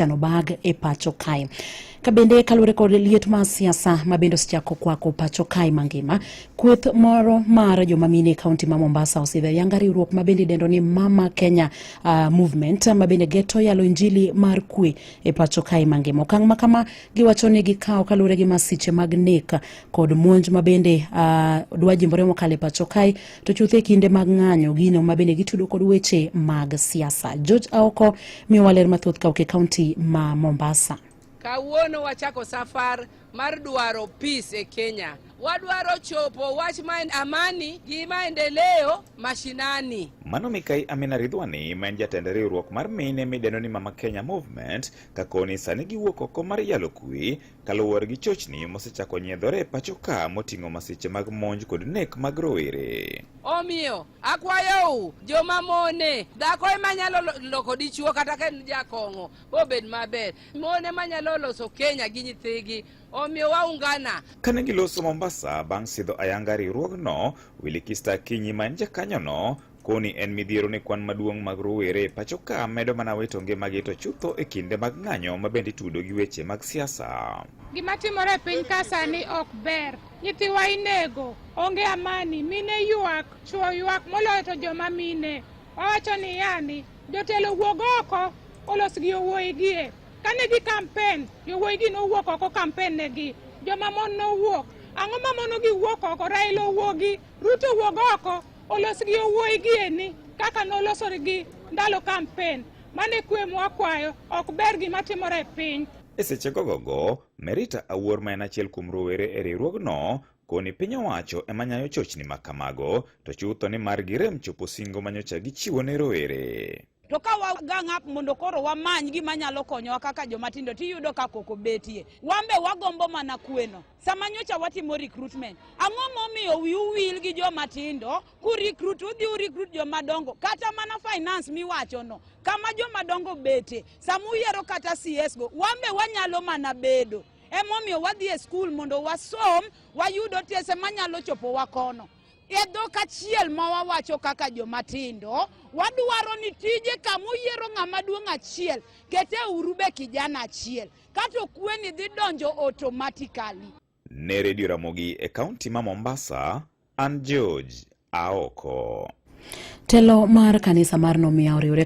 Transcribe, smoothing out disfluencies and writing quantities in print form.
Chano bag e pacho kae. Ka bende kaluwore kod liet mar siasa ma bende osechako kwako pacho kae mangima, kweth moro mar joma mine e kaunti ma Mombasa osidho ayanga riwruok ma bende idendo ni Mama Kenya Movement ma bende geto yalo injili mar kwe e pacho kae mangima. Okang' ma kama giwacho ni gikawo kaluwore gi masiche mag nek kod monj ma bende dwa jimbore mokalo e pacho kae to chutho e kinde mag ng'anyo gino ma bende gitudo kod weche mag siasa. George Aoko miyowa ler mathoth kawuok e kaunti ma Mombasa. Kawuono wachako safar mar dwaro peace e Kenya. Wadwaro chopo wach ma amani gi maendeleo mashinani. Mano Mikai Amina Ridhwani ma en jatend riwruok mar mine midendo ni Mama Kenya Movement ka koni sani giwuok oko mar yalo kwe kaluwore gi chochni mosechako nyiedhore e pacho ka moting'o masiche mag monj kod nek mag rowere. Omiyo akwayou joma mone, dhako ema nyalo loko dichuo kata ka en jakong'o bobed maber. Mon ema nyalo loso Kenya gi nyithigi, omiyo waungana. Kane giloso Mombasa bang' sidho ayanga riwruogno, Willy Kista Akinyi ma en jakanyono koni en midhiero ni kwan maduong' mag rowere e pacho ka medo mana wito ngimagi to chutho e kinde mag ng'anyo ma bende itudo gi weche mag siasa. Gima timore e piny ka sani ok ber. Nyithiwa inego, onge amani, mine ywak, chwo ywak, moloyo to joma mine. Wawacho ni yani, jotelo wuog oko olos gi yowuoyi gie. Kane gi kampen, yowuoyi gi nowuok oko kampen negi. Joma mon nowuok. Ang'o ma mono gi wuok oko? Raila owuogi, Ruto wuog oko, olos gi yowuoyi gieni kaka noloso gi ndalo kampen. Mano e kwe mwakwayo, ok ber gima timore e piny. E seche gogogo, Merita Awuor ma en achiel kuom rowere e riwruogno koni piny owacho ema nyayo chochni ma kamago to chutho ni mar girem chopo singo manyocha gichiwo ne rowere. To ka wa gang up mondo koro wamany gima nyalo konyowa kaka joma tindo tiyudo ka koko betie. Wan be wagombo mana kweno. Sama nyocha watimo recruitment, ang'o momiyo wiu wil gi joma tindo? Ku recruit udhi u recruit joma dongo, kata mana finance miwacho no, kama joma dongo bete, sama uyiero kata CS go, wan be wanyalo mana bedo. Emomiyo wadhi e skul mondo wasom, wayud otese manyalo chopo wa kono. E dhok achiel ma wawacho kaka joma tindo, wadwaro ni tije kama uyiero ng'ama duong' achiel, kete uru be kijana achiel. Kato kweni dhi donjo automatically. Ne Radio Ramogi e kaunti ma Mombasa, an George Aoko. Telo mar kanisa mar Nomia oriwre